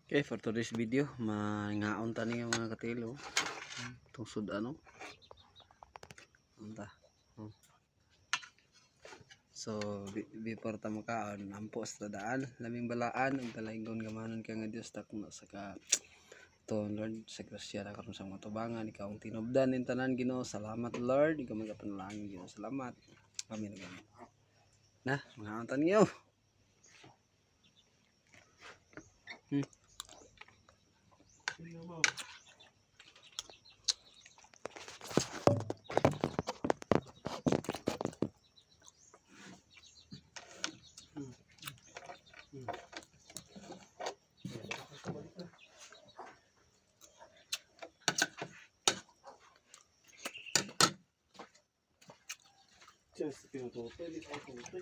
Okay, for today's video, mangaon ta ni mga katilo. Itong sud-an. Unta. Oh. So, before ta makaon, ampo sa daan, labing balaan, ug talaingon gamanon ka nga Dios takna sa ka to Lord sa grasya na karon sa mga tubangan, ikaw ang tinubdan ning tanan, Ginoo. Salamat, Lord. Ikaw magapanalangin, Ginoo. Salamat. Amen. Amen. Na, mga ta niyo. Just pinututoy, di pa tutoy.